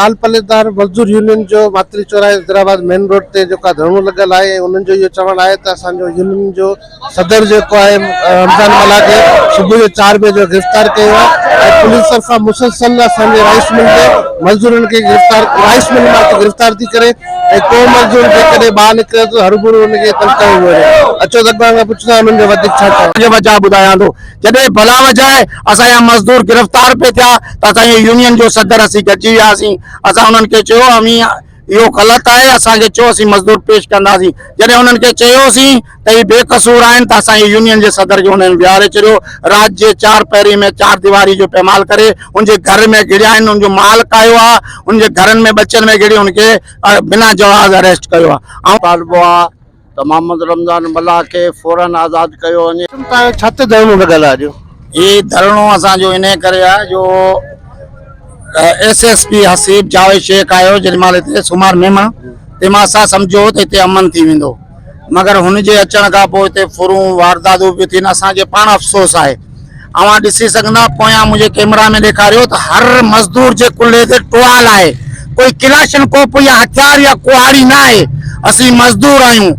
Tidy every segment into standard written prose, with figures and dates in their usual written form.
آل پليدار مزدور يونين جو Matli چوراهي Hyderabad main road تي جيڪو آهي ڌرڻو لڳل آهي ۽ انهن جو اهو چوڻ آهي ته اسان جو يونين جو صدر جيڪو آهي رمضان ملاح کي صبح جو چار بجي جو گرفتار ڪيو آهي ۽ پوليس طرفان مسلسل اسان جي رائس مل جي مزدورن کي گرفتار رائس مل مان گرفتار ٿي ڪري ۽ ڪو مزدور جيڪڏهن ٻاهر نڪري ٿو هروڀرو ان کي تنگ ڪيو وڃي اچو ته اڳواڻن کان پڇون ٿا انهن جو وڌيڪ ڇا چوڻ جو وجهه ٻڌايان ٿو جڏهن بلا وجهه اسان جا مزدور گرفتار پئي ٿيا ته اسان جي يونين جو صدر اسين گڏجي وياسين اسان انهن کي چيو اوهين اهو غلط آهي اسان کي چيو اسين مزدور پيش ڪنداسين جڏهن انهن کي چيوسين ته هي بي قصور آهن ته اسان جي يونين جي صدر کي انهن ويهاري ڇڏيو رات جي چار پهري ۾ چار ديواري جو پيمال ڪري ان جي گهر ۾ گهڙيا آهن ان جو مال ڪاهيو آهي ان جي گهرن ۾ ٻچن ۾ گهڙي ان کي بنا جواز اريسٽ ڪيو آهي. مطالبو آهي ته محمد رمضان ملاح کي فورن آزاد ڪيو وڃي. توهان جو ڇا تي ڌرڻو لڳل آهي اڄ؟ هي ڌرڻو اسان جو انهي ڪري آهي جو S S P Haseeb Javed Shaikh آيو جيڏي مهل هتي سومار ميمڻ تنهن مهل اسان سمجهيو هو ته هتي امن ٿي ويندو مگر هن جي اچڻ کان پوء هتي ڦرون وارداتون پيون ٿين اسان کي پاڻ افسوس آهي اوهان ڏسي سگهندا پويان منهنجي ڪيمرا ۾ ڏيکاريو ته هر مزدور جي ڪلهي تي ٽوال آهي ڪوئي ڪلاشن ڪوپ يا هٿيار يا ڪهاڙي نه آهي اسين مزدور آهيون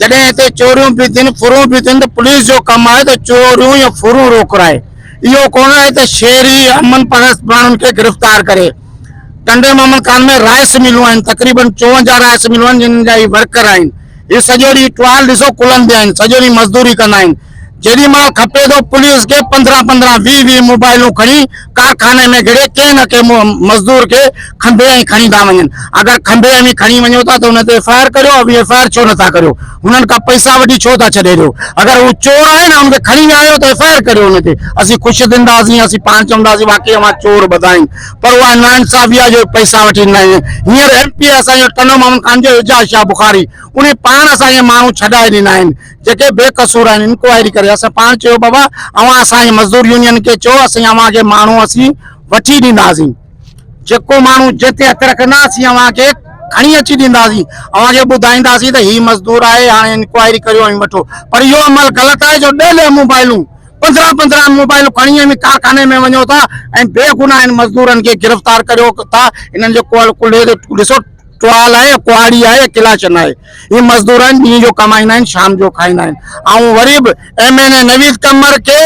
جڏهن هتي چوريون پيون ٿين ڦرون پيون ٿين ته پوليس جو ڪم آهي ته چوريون يا ڦرون روڪرائي اهو ڪونه آهي ته شهري امن پرست ماڻهن کي گرفتار ڪري ٽنڊي محمد خان ۾ رائس ملون آهن تقريبن 54 رائس ملون آهن جن جا هي ورڪر آهن هي سڄو ڏينهن ٽوال ڏسو ڪلهن تي آهن سڄو ڏينهن مزدوري ڪندا آهن جيڏي مهل کپي ٿو پوليس کي پندرهن پندرهن ويهه ويهه موبائلون کڻي ڪارخاني ۾ گهڙي ڪنهن نه ڪنهن مزدور کي کنڀي ۽ کڻي ٿا وڃن اگر کنڀي اوهين کڻي وڃو ٿا ته ان تي ايف I R ڪريو اوهين ايف I R ڇو نٿا ڪريو هنن کان پئسا وٺي ڇو ٿا ڇڏي ڏيو اگر هو چور آهن ان کي کڻي ويا آهيو ته ايف I R ڪريو ان تي اسين خوش ٿينداسين اسين پاڻ چونداسين واقعي اوهان چور ٻڌا آهن پر اها ناانصافي آهي جو پئسا وٺي ڏنا آهن هينئر ايم پي اي اسان جو ٽنڊو محمد خان جو اعجاز شاهه بخاري انهي پاڻ اسان جا ماڻهو ڇڏائي ڏنا آهن جيڪي بي قصور آهن انڪوائري ڪري اسان پاڻ چيو بابا اوهان اسان جي مزدور يونين کي چئو اسين اوهان کي ماڻهو اسين وٺي ڏينداسين جيڪو ماڻهو جنهن تي هٿ رکندا اسين اوهان کي کڻي اچي ڏينداسين اوهان کي ٻڌائينداسين ته هي مزدور آهي هاڻي انڪوائري ڪريو ۽ وٺو پر اهو عمل غلط آهي جو ڏهه ڏهه موبائلون پندرهن پندرهن موبائلون کڻي اوهين ڪارخاني ۾ وڃو ٿا ۽ بي گناهه هن مزدورن کي گرفتار ڪريو ٿا هنن جي ڪلهي تي ڏسو ٽوال آهي ڪهاڙي آهي ڪلاشن آهي هي مزدور آهن ڏينهن جو ڪمائيندا آهن شام جو کائيندا آهن آئون وري به M N A Naveed Qamar کي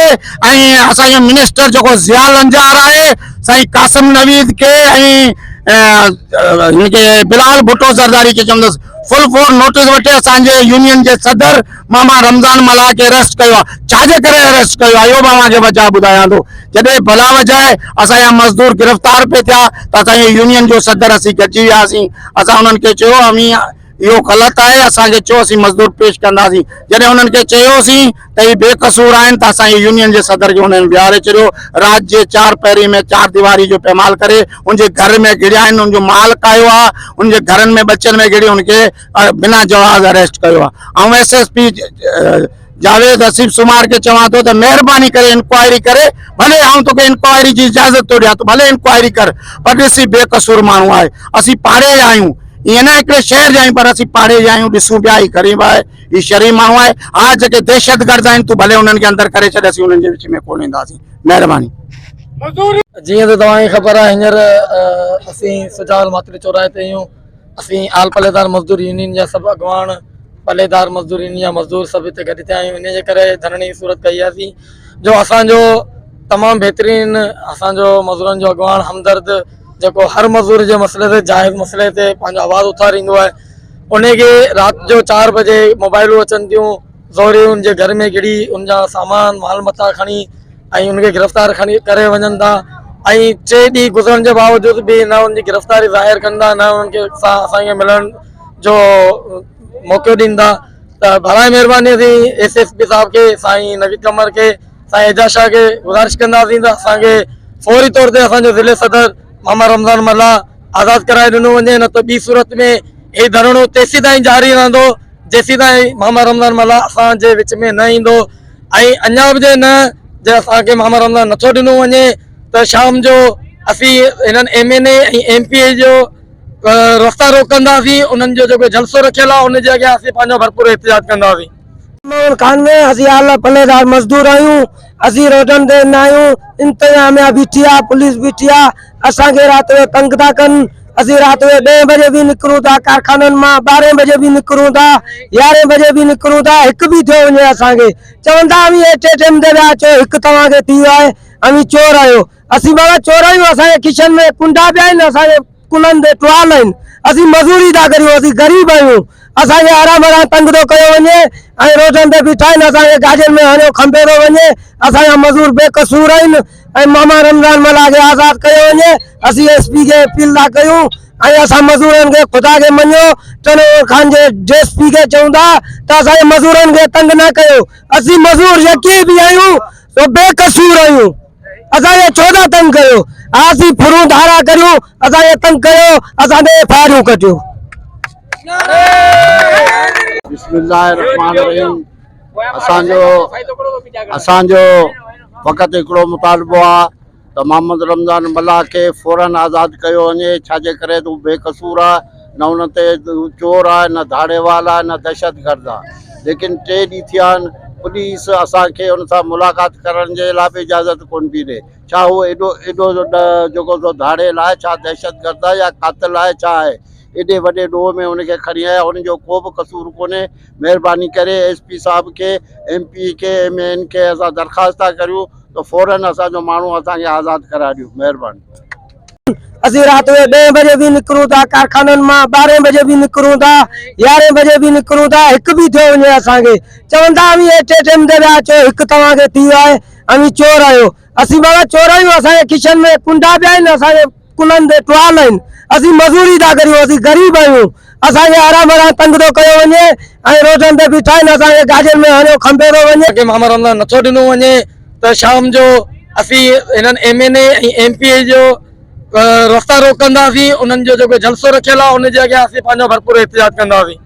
۽ اسان جو منسٽر جيڪو ضياء لنجار آهي سائين قاسم نويد کي ۽ هن کي بلال ڀٽو زرداري کي چوندس فل فور نوٽيس وٺي اسان جي يونين جي صدر ماما رمضان ملاح کي اريسٽ ڪيو آهي ڇا جي ڪري اريسٽ ڪيو آهي اهو به اوهان کي وجهه ٻڌايان ٿو جڏهن بلا وجهه اسان جا مزدور گرفتار پئي ٿيا ته اسان جي يونين جو صدر اسين گڏجي وياسين اسان انهن کي چيو اوهين اهو غلط آهي اسان کي چيو اسين مزدور پيش ڪنداسين جڏهن انهن کي چيوسين ته هي بي قصور آهن ته اسان جي يونين جي صدر کي انهن ويهاري ڇڏيو رات جي چار پهري ۾ چار ديواري جو پيمال ڪري ان جي گهر ۾ گهڙيا آهن ان جو مال ڪاهيو آهي ان جي گهرن ۾ ٻچن ۾ گهڙي ان کي بنا جواز اريسٽ ڪيو آهي آئون S S P Javed Haseeb Soomar کي چوان ٿو ته مهرباني ڪري انڪوائري ڪري ڀلي آئون توکي انڪوائري جي اجازت ٿو ڏيان ته ڀلي انڪوائري ڪر پر ڏس هي بي قصور ماڻهو آهي اسين پاڙي جا آهيون ائين نه هڪڙي شهر جا آهيون پر اسين پاڙي جا آهيون ڏسون پيا هي غريب آهي هي شريف ماڻهو آهي ها جيڪي دهشتگرد آهن تون ڀلي انهن کي اندر ڪري ڇڏ اسين انهن جي وچ ۾ ڪونه اينداسين مهرباني. جيئن ته توهان کي خبر آهي هينئر اسين سجاول ماتلي چوراهي تي آهيون اسين آل پليدار مزدور يونين جا سڀ اڳواڻ پليدار مزدور يونين جا مزدور سڀ هتي گڏ ٿيا آهيون ان جي ڪري ڌرڻي جي صورت ڪئي آسين جو اسان جو تمام بهترين اسان جو مزدورن جو اڳواڻ همدرد جيڪو هر مزدور جي مسئلي تي جائز مسئلي تي پنهنجو آواز اٿاريندو آهي ان کي رات جو چار بجي موبائلون اچن ٿيون زوري ان جي گهر ۾ گهڙي ان جا سامان مال متاع کڻي ۽ ان کي گرفتار کڻي ڪري وڃن ٿا ۽ ٽي ڏينهن گذرڻ جي باوجود به نه ان جي گرفتاري ظاهر ڪن ٿا نه انهن کي سان اسان کي ملڻ جو موقعو ڏين ٿا ته برائي مهرباني اسين ايس ايس پي صاحب کي سائين نويد قمر کي سائين اعجاز شاهه کي گذارش ڪنداسين ته اسان کي فوري طور تي اسان جو ضلعي صدر محمد رمضان ملاح آزاد ڪرائي ڏنو وڃي نه ته ٻي صورت ۾ هي ڌرڻو تيسيتائين جاري رهندو جيسيتائين محمد رمضان ملاح اسان جي وچ ۾ نه ايندو ۽ اڃا به جي نه جي اسان کي محمد رمضان نٿو ڏنو وڃي ته شام جو اسين هنن M N A ۽ M P A جو رستا روڪ ڪنداسين انهن جو جيڪو جلسو رکيل آهي ان جي اڳيان اسين پنهنجو ڀرپور احتجاج ڪنداسين. محمد خان ۾ اسين اعليٰ پليدار مزدور آهيون اسين روڊن تي نه آهيون انتظاميا بيٺي آ پوليس بيٺي آ اسان کي رات جو تنگ ٿا ڪن اسين رات جو ڏهين بجي به نڪرون ٿا ڪارخانن مان، ٻارهين بجي به نڪرون ٿا، يارهين بجي به نڪرون ٿا، هڪ به ٿيو وڃي اسان کي چون ٿا اوهين ايٽ اي ٽيم تي ويا اچو، هڪ توهان کي ٿي ويو آهي، اوهين چور آهيو. اسين بابا چور آهيون، اسان جي کيسن ۾ ڪنڊا پيا آهن، اسان جي ڪلهن تي ٽوال آهن، اسين مزوري ٿا ڪريون، اسين غريب آهيون، اسان کي آرام سان تنگ ٿو ڪيو وڃي ۽ روڊن تي بيٺا آهن، اسان کي گاڏين ۾ هڻيو کنڀي ٿو وڃي، اسان جا مزور بي قصور آهن ۽ ماما رمضان ملاح کي آزاد ڪيو وڃي، اسين ايس پي کي اپيل ٿا ڪيون ۽ اسان مزورن کي خدا کي مڃيو ٽنڊو خان جي ڊي ايس پي کي چئون ٿا ته اسان جي مزورن کي تنگ نه ڪيو، اسين مزور جيڪي به آهيون سو بي قصور آهيون. اسان کي ڇو ٿا تنگ ڪريو اسين ڦرون ڌارا ڪريون اسان کي تنگ ڪيو اسان تي ايف I آرون ڪٽيو. بسم الله الرحمن الرحيم اسان جو اسان جو فقط هڪڙو مطالبو آ ته محمد رمضان ملاح کي فورن آزاد ڪيو وڃي ڇاجي ڪري ته هو بي قصور آ نه ان تي چور آ نه ڌاڙيوال آ نه دهشتگرد آ ليڪن ٽي ڏينهن ٿيا آهن پوليس اسان کي ان سان ملاقات ڪرڻ جي لاء به اجازت ڪونه پئي ڏي. ڇا هو ايڏو ايڏو جيڪو سو ڌاڙيل آهي، ڇا دهشتگرد آهي يا قاتل آهي ڇا آهي؟ ايڏي وڏي ڏوهه ۾ ان کي کڻي آيا ان جو ڪو به قصور ڪونهي. مهرباني ڪري ايس پي صاحب کي، ايم پي اي کي، ايم اي اين کي اسان درخواست ٿا ڪريون ته فورن اسان جو ماڻهو اسان کي آزاد ڪرائي ڏيو. مهرباني. اسين رات جو ڏهين بجي به نڪرون ٿا ڪارخانن مان، ٻارهين بجي به نڪرون ٿا، يارهين بجي به نڪرون ٿا، هڪ به ٿيو وڃي اسان کي چون ٿا اوهين ايٽ اي ٽيم تي ويا اچو، هڪ توهان کي ٿي ويو آهي، اوهين چور آهيو. اسين بابا چور آهيون، اسان جي کيسن ۾ ڪنڊا پيا آهن، اسان جي ڪلهن تي ٽوال آهن، اسين مزوري ٿا ڪريون، اسين غريب آهيون، اسان کي آرام سان تنگ ٿو ڪيو وڃي ۽ روڊن تي بيٺا آهن، اسان کي گاڏين ۾ هڻيو کنڀي ٿو وڃي. کي محمد رمضان نٿو ڏنو وڃي ته شام جو اسين هنن M N A ۽ M P A جو رستا روڪ ڪنداسين، انهن جو جيڪو جلسو رکيل آهي ان جي اڳيان اسين پنهنجو ڀرپور احتجاج ڪنداسين.